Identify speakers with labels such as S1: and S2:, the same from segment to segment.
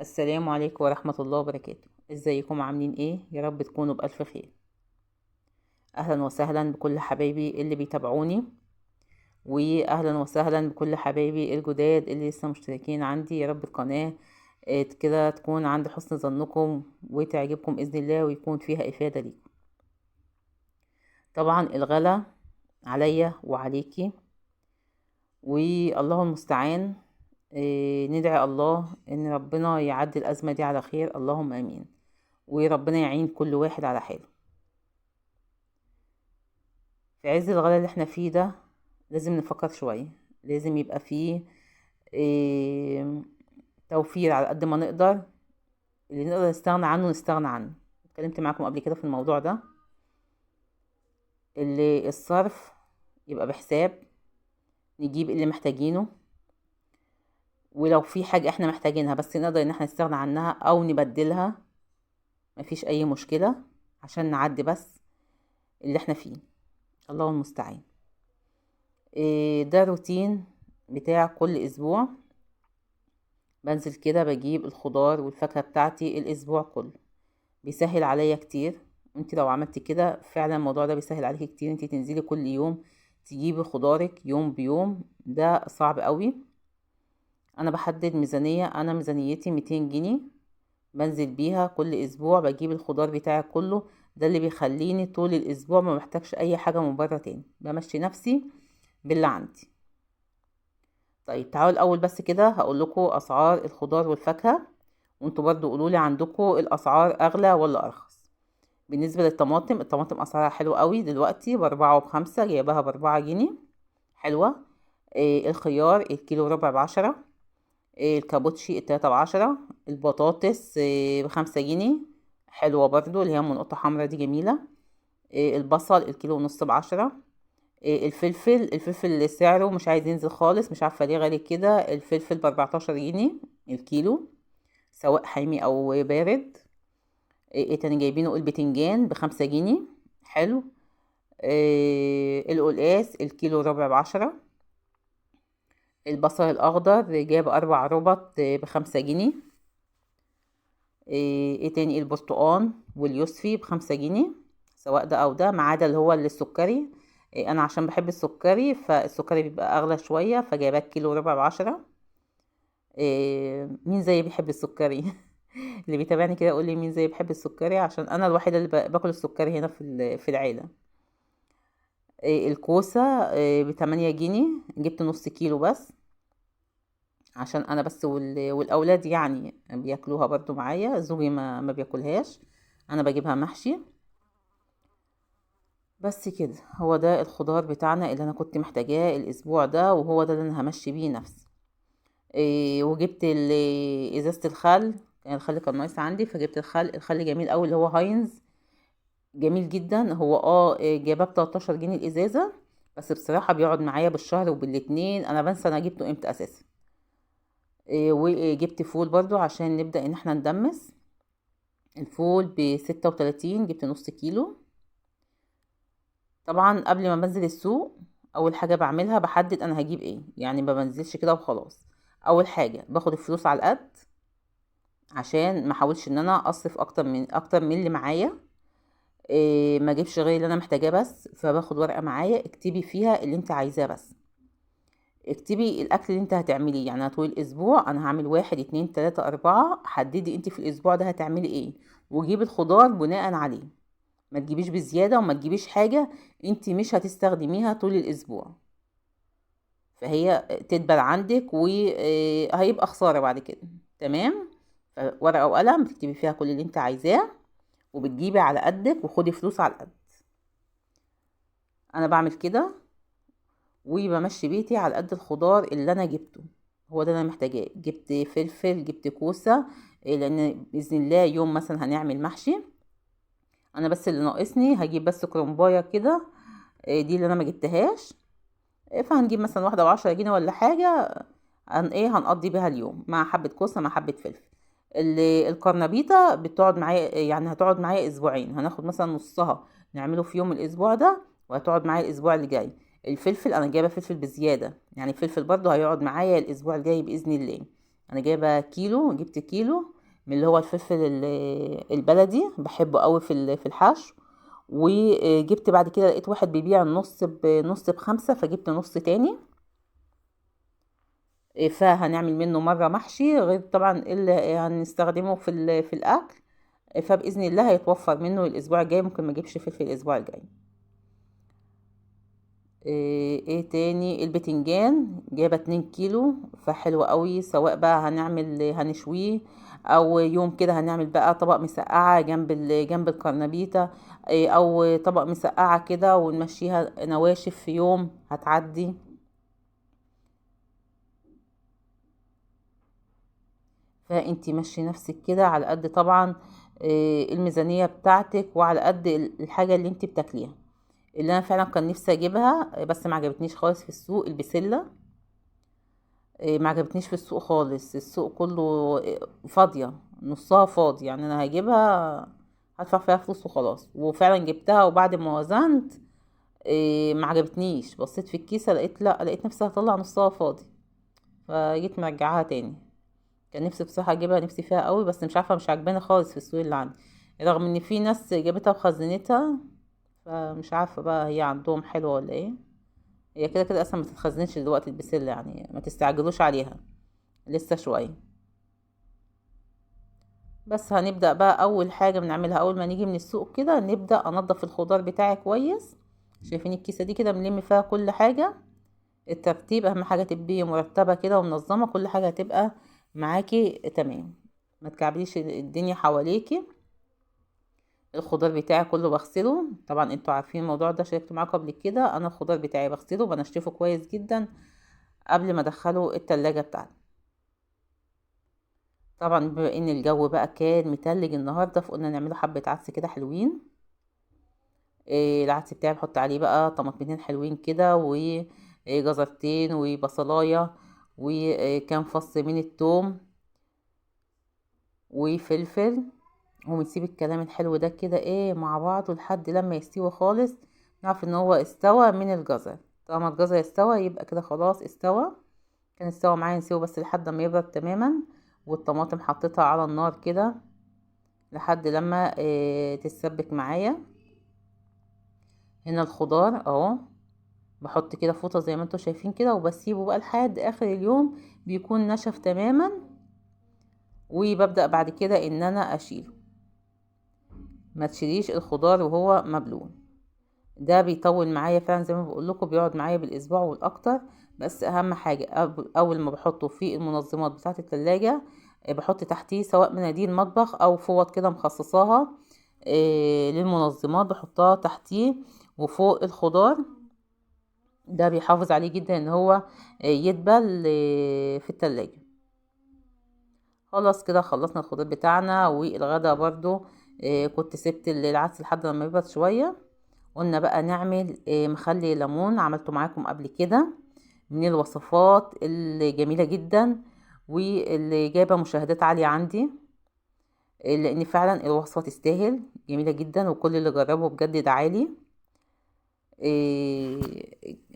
S1: السلام عليكم ورحمة الله وبركاته. ازيكم عاملين ايه؟ يا رب تكونوا بألف خير. اهلا وسهلا بكل حبايبي اللي بيتابعوني، واهلا وسهلا بكل حبايبي الجداد اللي لسه مشتركين عندي. يا رب القناة كده تكون عند حسن ظنكم وتعجبكم بإذن الله، ويكون فيها إفادة ليكم. طبعا الغلا عليا وعليكي، والله المستعان. ندعي الله ان ربنا يعدي الازمة دي على خير، اللهم امين، وربنا يعين كل واحد على حاله. في عز الغلا اللي احنا فيه ده لازم نفكر شوية، لازم يبقى فيه توفير على قد ما نقدر، اللي نقدر نستغنى عنه نستغنى عنه. اتكلمت معاكم قبل كده في الموضوع ده، اللي الصرف يبقى بحساب، نجيب اللي محتاجينه، ولو في حاجة احنا محتاجينها بس نقدر ان احنا نستغنى عنها او نبدلها، مفيش اي مشكلة، عشان نعدي بس اللي احنا فيه. الله المستعان. ده روتين بتاع كل اسبوع، بنزل كده بجيب الخضار والفاكهة بتاعتي الاسبوع كله، بيسهل عليا كتير. انت لو عملتي كده فعلا الموضوع ده بيسهل عليكي كتير، انت تنزلي كل يوم تجيبي خضارك يوم بيوم، ده صعب قوي. انا بحدد ميزانية، انا ميزانيتي 200 جنيه، بنزل بيها كل اسبوع بجيب الخضار بتاعي كله. ده اللي بيخليني طول الاسبوع ما محتاجش اي حاجة من بره تاني، بمشي نفسي باللي عندي. طيب تعالوا الاول بس كده هقول لكم اسعار الخضار والفاكهة، وانتوا برضو قولوا لي عندكم الاسعار اغلى ولا ارخص. بالنسبة للطماطم، الطماطم اسعارها حلوة قوي دلوقتي، ب4 وب5، جايباها ب4 جنيه، حلوة. الخيار الكيلو ربع ب10، الكابوتشي التلاتة ب10، البطاطس، ب5 جنيه، حلوة برضو اللي هي من نقطة حمرا دي جميلة. البصل الكيلو ونص ب10، الفلفل سعره مش عايز ينزل خالص، مش عارفة ليه غالي كده. الفلفل ب14 جنيه الكيلو، سواء حامي أو بارد. ايه تاني جايبينه؟ البتنجان ب5 جنيه، حلو. القلقاس الكيلو ربع ب10، البصل الأخضر جاب 4 ربط ب5 جنيه. ايه تاني؟ البرتقان واليوسفي ب5 جنيه، سواء ده أو ده، ما عدا اللي هو السكري. أنا عشان بحب السكري فالسكري بيبقى أغلى شوية، فجايباه كيلو ربع ب10. مين زيي بيحب السكري؟ اللي بيتابعني كده يقول لي مين زيي بيحب السكري، عشان أنا الوحيدة اللي باكل السكري هنا في العيلة. الكوسة، ب8 جنيه، جبت نص كيلو بس عشان أنا بس والأولاد بياكلوها برضو معايا، زوجي ما بياكلهاش، أنا بجيبها محشي بس كده. هو ده الخضار بتاعنا اللي أنا كنت محتاجاه الأسبوع ده، وهو ده اللي أنا همشي بيه نفسي. وجبت إزازة الخل، يعني الخل كان ناقص عندي فجبت الخل. الخل جميل قوي اللي هو هاينز، جميل جدا. هو جايباه ب13 جنيه الإزازة، بس بصراحة بيقعد معايا بالشهر وبالاتنين، أنا بنسى أنا جبته إمتى أساسا. وجبت فول برضو عشان نبدأ إن احنا ندمس. الفول ب36، جبت نص كيلو. طبعا قبل ما بنزل السوق أول حاجة بعملها بحدد أنا هجيب إيه، يعني ما بنزلش كده وخلاص. أول حاجة باخد الفلوس على القد عشان ما احاولش إن أنا أصرف أكتر من اللي معايا، ما اجيبش غير اللي أنا محتاجاه بس. فباخد ورقة معايا اكتبي فيها اللي انت عايزاه بس، اكتبي الأكل اللي انت هتعمليه، يعني طول الأسبوع أنا هعمل 1 2 3 4، حددي انت في الأسبوع ده هتعملي ايه، وجيبي الخضار بناء عليه، ما تجيبيش بزيادة وما تجيبيش حاجة انت مش هتستخدميها طول الأسبوع، فهي تدبل عندك وهيبقى خسارة بعد كده. تمام؟ ورقة وقلم بتكتبي فيها كل اللي انت عايزاه، وبتجيبي على قدك، وخدي فلوس على القد. انا بعمل كده وبمشي بيتي على قد الخضار اللي انا جبته، هو ده اللي انا محتاجاه. جبت فلفل، جبت كوسة، لان باذن الله يوم مثلا هنعمل محشي. انا بس اللي ناقصني هجيب بس كرنبايه كده، دي اللي انا ما جبتهاش، فهنجيب مثلا واحدة ب10 جنيه ولا حاجة، هنقضي بيها اليوم مع حبه كوسة مع حبه فلفل. القرنبيطه بتقعد معايا، يعني هتقعد معايا اسبوعين، هناخد مثلا نصها نعمله في يوم الاسبوع ده، وهتقعد معايا الاسبوع اللي جاي. الفلفل انا جايبه فلفل بزيادة، يعني الفلفل برضو هيقعد معايا الاسبوع الجاي باذن الله. انا جايبه كيلو، جبت كيلو من اللي هو الفلفل البلدي، بحبه قوي في الحشو. وجبت بعد كده لقيت واحد بيبيع النص بنص ب5، فجبت نص تاني. فهنعمل منه مرة محشي، غير طبعا اللي هنستخدمه في الاكل. فباذن الله هيتوفر منه الاسبوع الجاي، ممكن ما اجيبش فلفل الاسبوع الجاي. ايه تاني؟ البتنجان جايبه 2 كيلو، فحلو قوي، سواء بقى هنشويه او يوم كده هنعمل بقى طبق مسقعه جنب القرنبيطه، او طبق مسقعه كده ونمشيها نواشف في يوم هتعدي. فانتي مشي نفسك كده على قد طبعا، الميزانية بتاعتك وعلى قد الحاجة اللي انتي بتاكليها. اللي انا فعلا كان نفسي اجيبها بس ما عجبتنيش خالص في السوق، البسله، ما عجبتنيش في السوق خالص. السوق كله فاضية، نصها فاضي، انا هجيبها هدفع فيها فلوس وخلاص. وفعلا جبتها، وبعد ما وزنت، ما عجبتنيش، بصيت في الكيسة لقيت لا، لقيت نفسي هطلع نصها فاضي، فجيت مرجعاها تاني. كان نفسي بصراحة اجيبها، نفسي فيها قوي، بس مش عارفه، مش عاجباني خالص في السوق اللي عندي، رغم ان في ناس جابتها وخزنتها، فمش عارفه بقى هي عندهم حلوة ولا ايه. هي كده كده اصلا ما تتخزنش دلوقتي البسله، ما تستعجلوش عليها لسه شوية. بس هنبدا بقى اول حاجة بنعملها اول ما نيجي من السوق كده، نبدا انضف الخضار بتاعي كويس. شايفين الكيسة دي كده بنلم فيها كل حاجة، الترتيب اهم حاجة تبقي مرتبه كده ومنظمة، كل حاجة هتبقى معاكي تمام، ما تكعبليش الدنيا حواليكي. الخضار بتاعي كله بغسله، طبعا انتوا عارفين الموضوع ده، شاركت معاكم قبل كده. انا الخضار بتاعي بغسله وبنشفه كويس جدا قبل ما ادخله التلاجة بتاعتي. طبعا بما ان الجو بقى كان متلج النهارده، فقلنا نعمله حبه عدس كده حلوين. العدس بتاعي بحط عليه بقى طماطمتين حلوين كده، وجزرتين وبصلايه، وكام فص من التوم وفلفل، ونسيب الكلام الحلو ده كده مع بعضه لحد لما يستوي خالص. نعرف ان هو استوى من الجزر، طالما الجزر استوى يبقى كده خلاص استوى. كان استوى معايا، نسيبه بس لحد ما يبرد تماما. والطماطم حطيتها على النار كده لحد لما تتسبك معايا. هنا الخضار اهو، بحط كده فوطه زي ما انتوا شايفين كده، وبسيبه بقى لحد اخر اليوم بيكون نشف تماما، وببدأ بعد كده ان انا اشيله. ما تشيليش الخضار وهو مبلول، ده بيطول معايا فعلا زي ما بقول لكم، بيقعد معايا بالاسبوع والاكتر. بس اهم حاجة اول ما بحطه في المنظمات بتاعه التلاجة، بحط تحتيه سواء مناديل مطبخ او فوط كده مخصصاها، للمنظمات، بحطها تحتيه وفوق الخضار. ده بيحافظ عليه جدا ان هو يدبل في التلاجة. خلاص كده خلصنا الخضار بتاعنا. والغدا برضو، كنت سبت العدس لحد لما يبرد شوية. قلنا بقى نعمل مخلي ليمون، عملته معاكم قبل كده، من الوصفات الجميلة جدا واللي جايبة مشاهدات عالية عندي، لان فعلا الوصفة تستاهل، جميلة جدا وكل اللي جربه بجد دعالي.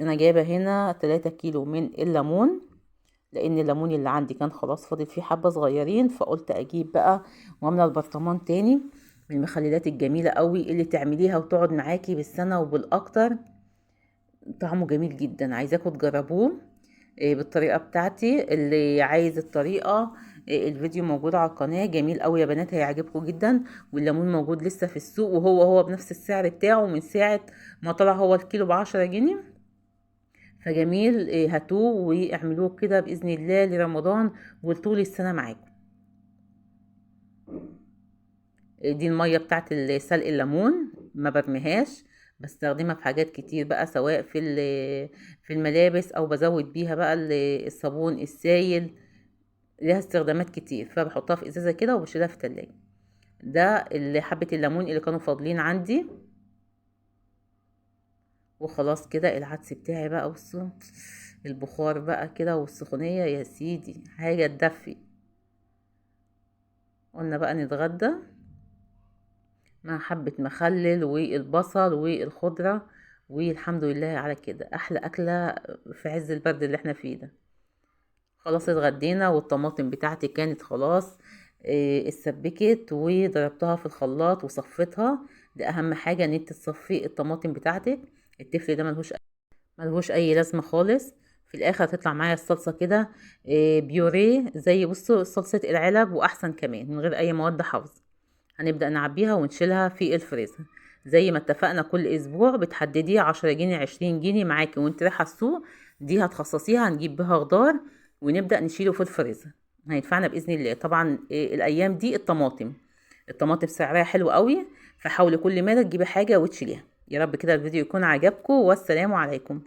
S1: انا جايبة هنا 3 كيلو من الليمون، لان الليمون اللي عندي كان خلاص فاضل فيه حبة صغيرين، فقلت اجيب بقى واملى البرطمان تاني. من المخللات الجميلة قوي اللي تعمليها وتقعد معاكي بالسنة وبالاكتر، طعمه جميل جدا، عايزاكم تجربوه، بالطريقة بتاعتي. اللي عايز الطريقة، الفيديو موجود على القناة، جميل قوي يا بنات، هيعجبكم جدا. والليمون موجود لسه في السوق، وهو هو بنفس السعر بتاعه من ساعة ما طلع، هو الكيلو ب10 جنيه، فجميل. هاتوه واعملوه كده بإذن الله لرمضان ولطول السنة معاكم. دي المية بتاعت سلق الليمون، ما برميهاش، بستخدمها في حاجات كتير بقى، سواء في الملابس او بزود بيها بقى الصابون السايل، ليها استخدامات كتير، فبحطها في ازازة كده وبشيلها في التلاجة. ده اللي حبة الليمون اللي كانوا فاضلين عندي. وخلاص كده العدس بتاعي بقى، بصوا البخار بقى كده والسخونية يا سيدي، حاجة تدفي. قلنا بقى نتغدى مع حبة مخلل والبصل والخضرة، والحمد لله على كده، أحلى أكلة في عز البرد اللي احنا فيه ده. خلاص اتغدينا، والطماطم بتاعتي كانت خلاص اتسبكت، وضربتها في الخلاط وصفيتها. ده اهم حاجة ان انت تصفي الطماطم بتاعتك، التفل ده ملهوش اي لازمه خالص. في الاخر هتطلع معايا الصلصه كده بيوريه زي بصوا صلصه العلب، واحسن كمان من غير اي مواد حافظه. هنبدا نعبيها ونشيلها في الفريزر زي ما اتفقنا. كل اسبوع بتحددي 10 جنيه 20 جنيه معاكي وانت رايحة السوق، دي هتخصصيها هنجيب بيها خضار ونبدا نشيله في الفريزر، هينفعنا باذن الله. طبعا الايام دي الطماطم سعرها حلو قوي، فحاولي كل مره تجيبي حاجة وتشيليها. يا رب كده الفيديو يكون عجبكم، والسلام عليكم.